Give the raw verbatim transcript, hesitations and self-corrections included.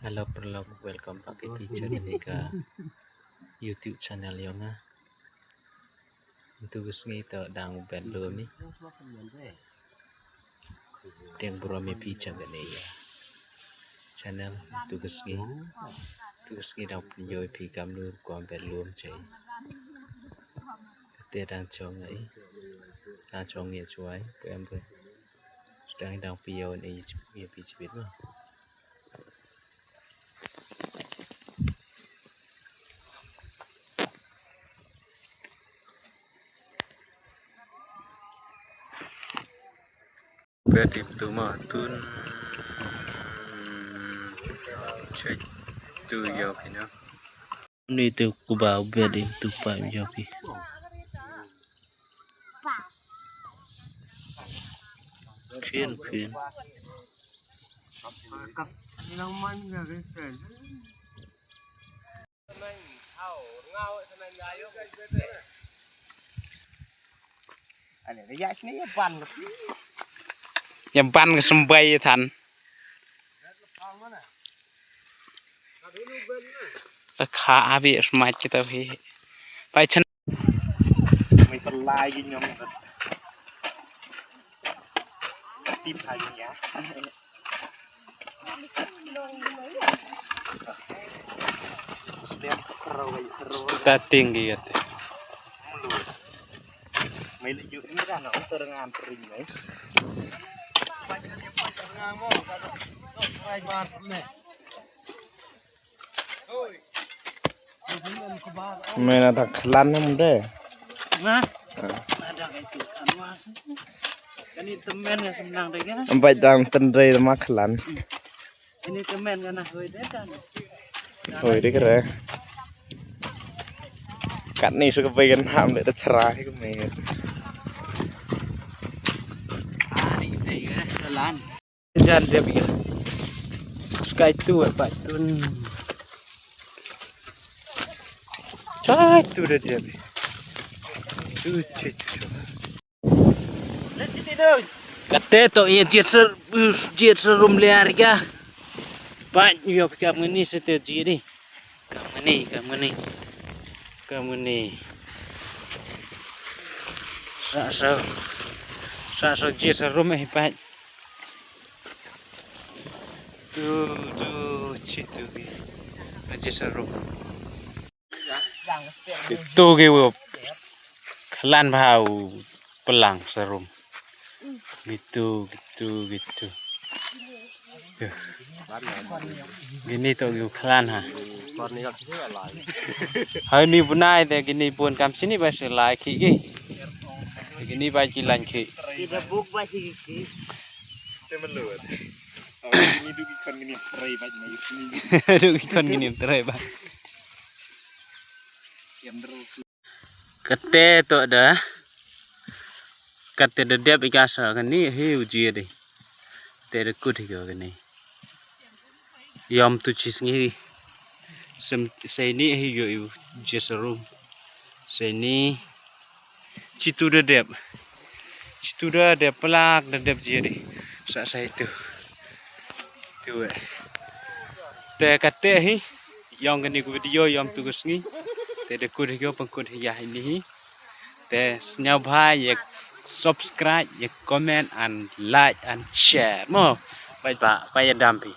Hello paralok, welcome back ïa phi sha kane ka YouTube channel jong nga. Hyntu ka sngi to dang u bet lum ni. Dang burom ïa phi sha kane ka channel hyntu ka sngi. Hyntu ka sngi dang pynjoi phi kamnu rukom bet lum sha. Kate dang chong ngi. Dang chong ngi chuai, phem re. Sdang dang phi ïoh ne ïa phi chibit ma. Bet im tu ma tun. Check tu ïoh phi na. Ni tu kuba bet im tu pa ïoh phi. Phin phin. Ïa ban ka symbai than. Ka kha abi smat kita hi. Pai chan. Mai perlai gi nyong. Tip ha gi ya. Starting gi ate. Mai le juk ni dah na untuk dengan pering mai. Mena ta khlan nam de. Na? Ada kai tu kan mas. Kani temen ka semnang de kan? Empat dang tendre ma khlan. Ini temen kan hoi de kan. Hoi de kere. Kat ni suka bayan ham de ta chara hi keme. Ah, ni de kan jalan. Jan dia biar. Sky tu apa tu? Sky tu dia dia. Tu tu tu. Kate to ïa jied sar, jied sarum liar ka. Pat ïoh kam ngani sete jied ni. Kam ngani, kam ngani. Kam ngani. Sa sa. Sa sa jied sarum eh pat. Tu tu chitu ki. Jied sarum. Itu ki u khlan bha u plang sarum. Gitu, gitu, gitu. Tuh. Gini to ki u khlan ha. Ha ni bunai te gini bun kam sini ba se lai ki ki. Gini ba ji lan ki. Te melu. Gini du ki kon gini trai ba ni. Du ki kon gini trai ba. Kate to da. Kate da dep ika sa kani hi uji de. Te da kut hi ko kani. Yom tu chis ngi. Sem sei ni hi yo uji sarum. Sei ni. Chitu da dep. Chitu da dep plak da dep ji de. Sa sa itu. Tu eh. Te kate hi. Yong kani ku video yom tu ku sngi. Te de kut hi ko pengkut hi ya ini hi. Te sñiaw bha ya subscribe, ya comment and like and share. Mo. Bye bye. Bye ya dam phi.